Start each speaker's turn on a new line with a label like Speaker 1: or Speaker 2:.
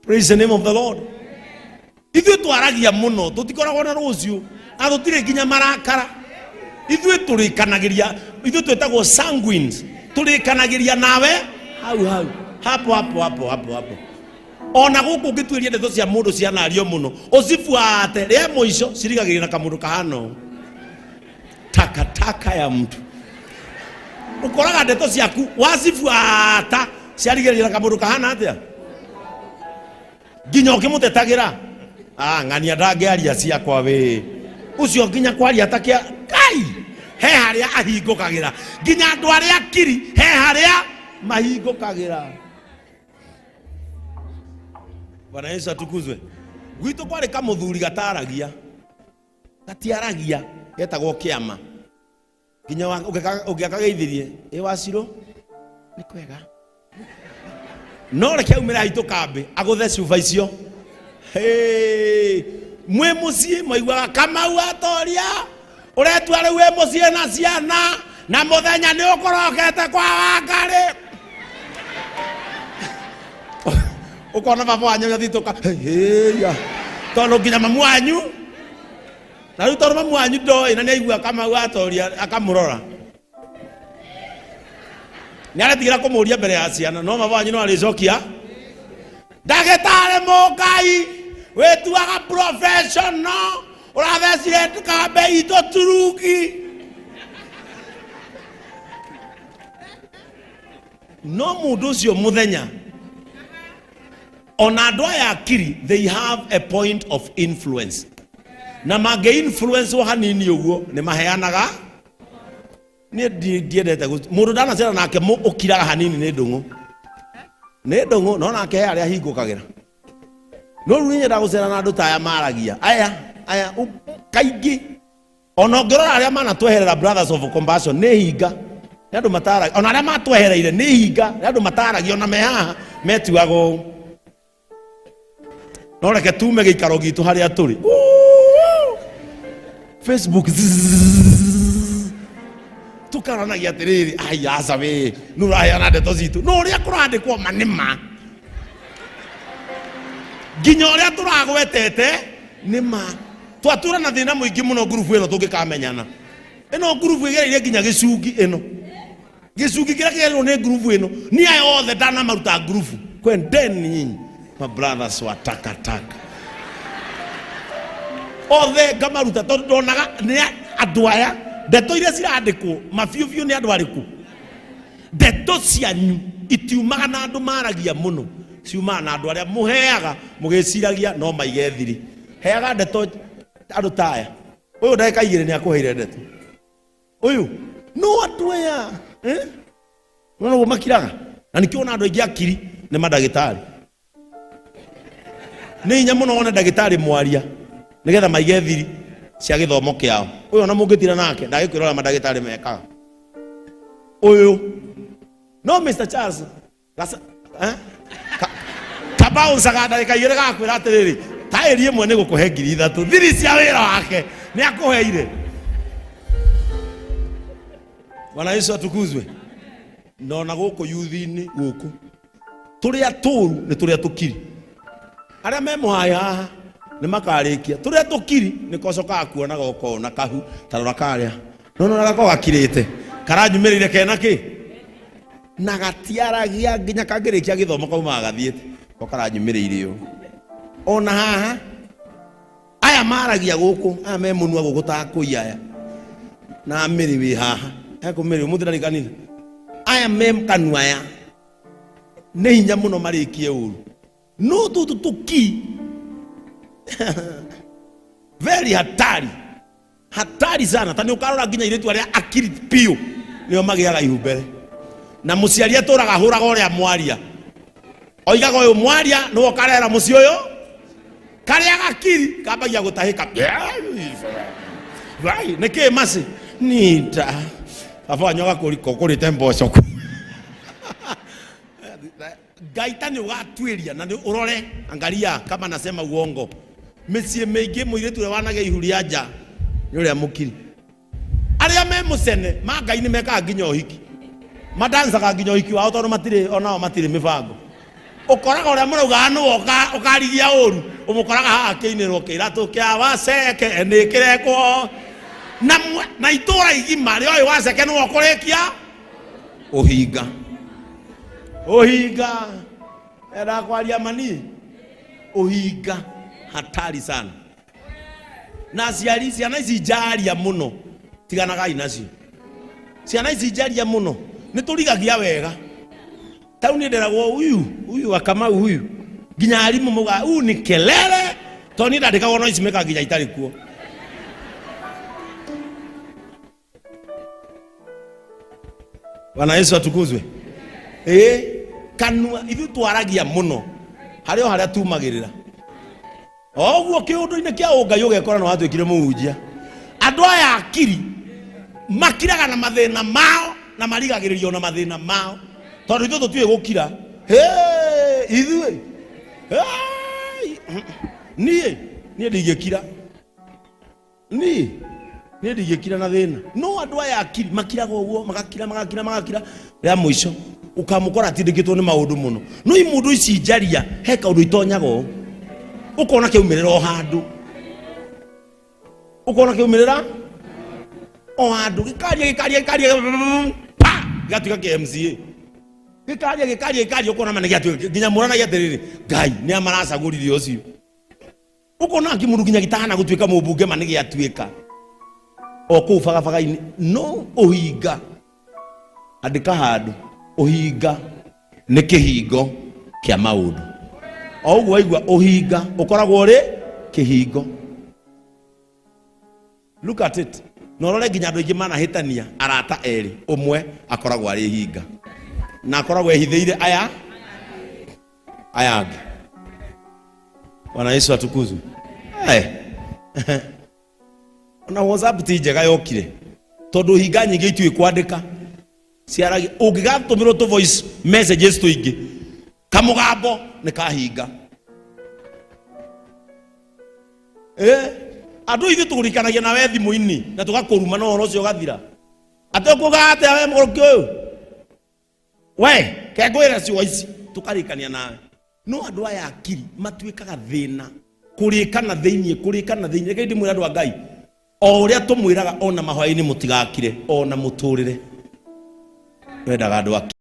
Speaker 1: Praise the name of the Lord. Ithuĩ twaragia mũno, tũtikoragwo na rũciũ, na tũtirĩ nginya marakara. Ithuĩ tũrĩkanagĩria, ithuĩ twĩtagwo sanguines, tũrĩkanagĩria nawe hau hau, hapo hapo hapo hapo hapo. Ona gũkũ ũngĩtuĩria ndeto cia mũndũ cianario mũno, ũcibuate rĩa mũico cirigagĩrĩria na kamũndũ kahana ũũ. Takataka ya mtu. Ũkoraga ndeto ciaku wacibuata ciarigĩrĩria na kamũndũ kahana atĩa? Nginya ũkĩmũtetagĩra, ah, ng'ania ndangĩaria ciakwa wĩ ũcio nginya kwaria takia kai he harĩa ahingũkagĩra, nginya andũ arĩa kiri he harĩa mahingũkagĩra. Bwana Yesu atukuzwe. Gwitũ kwarĩ kamũthuri gataragia, gatiaragia, getagwo kĩama. Nginya ũngĩakageithirie, ĩ wacirũ nĩ kwega, no reke aumĩre haitũ kambĩ agũthe cuba icio. Hey, mwĩ mũciĩ mwaiguaga Kamau atoria ũretua rĩu wĩ mũciĩ na ciana na mũthenya nĩ ũkũrokete kwa Wangarĩ, ũkona baba wanyu athitũka heya, tondũ nginya mamu wanyu na rĩu tondũ mamu wanyu ndoĩ na nĩ aigua Kamau atoria akamũrora nĩ aretigĩra kũmũria mbere ya ciana, no baba wanyu no arĩcokia ndagĩtarĩ mũngai wĩtuaga professional ũrathecire kambe itũ turungi. No mũndũ ũcio mũthenya ona andũ aya akiri, they have a point of influence, na mangĩ influence hanini ũguo nĩ maheanaga. Niĩ ndiendete mũndũ ndanacera nake ũkiraga hanini nĩ ndũng'ũ, nĩ ndũng'ũ, no nake he harĩa ahingũkagĩra. No rĩu niĩ nyendaga gũcera na andũ ta aya maragia aya aya kaingĩ. Ona ũngĩrora arĩa manatweherera Brothers of Compassion nĩ hinga, nĩ andũ mataragia. Ona arĩa matwehereire nĩ hinga, nĩ andũ mataragia, ona me haha metuaga ũũ. No reke tume gĩikaro gitũ harĩa tũrĩ. Woo! Facebook zzzz. Tukaranagia atĩrĩrĩ, ai aca we nĩ ũraheana ndeto citũ, no ũrĩa kũrandĩkwo ma nĩ ma, nginya ũrĩa tũragwetete nĩ ma. Twatũra na thĩna mũingĩ mũno ngurubu ĩno tũngĩkamenyana. Ĩno ngurubu ĩgereire nginya gĩcungi, ĩno gĩcungi kĩrĩa kĩgereirwo nĩ ngurubu ĩno, ni aya othe ndanamaruta ngurubu. Kwendeni nyinyi ma brothers wa takataka othe ngamaruta, tondũ ndonaga nĩ andũ aya ndeto iria cirandĩkwo mabiũ biũ nĩ andũ arĩkũ. Ndeto cianyu itiumaga na andũ maragia mũno, ciumaga na andũ arĩa mũheaga mũgĩciragia no maige thiri. Heaga ndeto andũ ta aya, ũyũ ndagĩka igĩrĩ nĩ akũheire ndeto, ũyũ no andũ aya, eh? No noguo makiraga, na nĩkĩo ona andũ aingĩ akiri nĩ mandagĩtarĩ. Nĩ hinya mũno wone ndagĩtarĩ mwaria, nĩgetha maige thiri cia gĩthomo kĩao. Ũyũ ona mũngĩtira nake ndagĩkwĩra ũrĩa mandagĩtarĩ mekaga. Ũyũ no Mr Charles Gasa, eh? Kabauncaga ndagĩka igĩrĩ gakwĩra atĩrĩrĩ, taĩri ĩmwe nĩ gũkũhe 3,000, thiri cia wĩra wake nĩ akũheire. Bwana Yesu atukuzwe. Na ona gũkũ yuthi-inĩ gũkũ tũrĩa tũru nĩ tũrĩa tũkiri, arĩa me mũhaĩ haha nĩ makarĩkia. Tũrĩa tũkiri nĩ kocokaga kuona goko na kahu tarora karĩa no no gako gakirĩte karanyumĩrĩire kena kĩ na gatiaragia nginya kangĩrĩkia gĩthomo kaumaga gathiĩte ko karanyumĩrĩire ũũ. Ona haha aya maragia gũkũ, aya me mũnua gũkũ ta akũi aya na mĩrĩ wĩ haha ekũ mĩrĩ ũmũthĩ ndarĩ kanitha, aya me kanua aya nĩ hinya mũno marĩkie ũru. No tũtũ tũki very hatari, hatari sana. Ta nĩ ũkarora nginya airĩtu arĩa akiri biũ nĩo magĩaga ihu mbere, na mũciari atũraga ahũraga ũrĩa mwaria oigaga ũyũ mwaria nĩwe ũkarera mũciĩ ũyũ. Karĩa gakiri kambagia gũtahĩka nĩ kĩ maci ninda baba wanyu agakũrĩte mboco kũ. Ngai ta nĩ ũgatuĩria na nĩ ũrore, angalia kama nasema uongo. Mĩciĩ mĩingĩ mũirĩtu ũrĩa wanagĩa ihu rĩa nja nĩ ũrĩa mũkiri. Arĩa me mũcene ma Ngai nĩ mekaga nginya ũhiki, madancaga nginya ũhiki wao tondũ matirĩ onao matirĩ mĩbango. Ũkoraga ũrĩa mũraugaga nĩwe ũkarigia ũru, ũmũkoraga haha akĩinĩrwo kĩratũ kĩa waceke nĩ kĩrekwo na na itũra igima rĩoĩ waceke nĩwe ũkũrĩkia ũhinga ũhinga. Endaga kwaria mani ũhinga hatari sana. Na aciari, ciana ici njaria mũno, tiganagai nacio. Ciana ici njaria mũno nĩ tũrigagia wega. Tau niĩ nderagwo huyu huyu wa Kamau huyu, nginya arimũ maugaga huyu ni kelele, tondũ niĩ ndandĩkagwo noise maker nginya itarĩ kuo. Bwana Yesu atukuzwe. Kanua ithuĩ twaragia mũno harĩ o harĩa tumagĩrĩra o ũguo kĩũndũ-inĩ kĩa ũngai ũgekora nĩ watuĩkire mũhunjia. Andũ aya akiri makiraga na mathĩna mao na marigagĩrĩrio na mathĩna mao, tondũ ithuĩ tũtiũĩ gũkira. Hĩ, ithuĩ Hĩ, niĩ ndingĩkira, niĩ ndingĩkira na thĩna. No andũ aya akiri makiraga ũguo, magakira magakira magakira, rĩa mũico ũkamũkora atindĩkĩtwo nĩ maũndũ mũno. No imũndũ ici njaria he kaũndũ itonyaga ũũ, ũkona kĩaumĩrĩra o handũ, ũkona kĩaumĩrĩra o handũ, gĩkaria gĩkaria gĩkaria, pa, gĩgatuĩka kĩa MCA, gĩkaria gĩkaria gĩkaria, ũkona ma nĩ gĩatuĩka nginya mũranagia atĩrĩrĩ, Ngai nĩ amaracagũrire ũcio. Ũkona kĩmũndũ nginya gĩtahana gũtuĩka mũmbunge ma nĩ gĩatuĩka o kũu barabara-inĩ. No ũhinga, andĩka handũ, ũhinga nĩ kĩhingo kĩa maũndũ. O ũguo waigua ũhinga ũkoragwo ũrĩ kĩhingo. Look at it. Na ũrore nginya andũ aingĩ manahĩtania arata erĩ, ũmwe akoragwo arĩ hinga na akoragwo ehithĩire aya angĩ. Bwana Yesu atukuzwe. Eh. Ona WhatsApp ti njega yokire tondũ hinga nyingĩ itiũĩ kwandĩka, ciaragia ũngĩgatũmĩrwo tũ voice messages tũingĩ kamũgambo nĩ kahinga. Andũ ithuĩ tũrikanagia nawe thimũ-inĩ na tũgakũruma na ũhoro ũcio ũgathira. Atĩ ũkuga atĩa we mũgũrũki ũyũ, we kengwĩre ciugo ici, tũkarĩkania nawe. No andũ aya akiri matuĩkaga thĩna kũrĩkana thĩinĩ, kũrĩkana thĩinĩ. Reke ndĩmwĩre andũ a Ngai, o ũrĩa tũmwĩraga ona mahoya-inĩ mũtigakire, ona mũtũrĩre wendaga andũ akiri.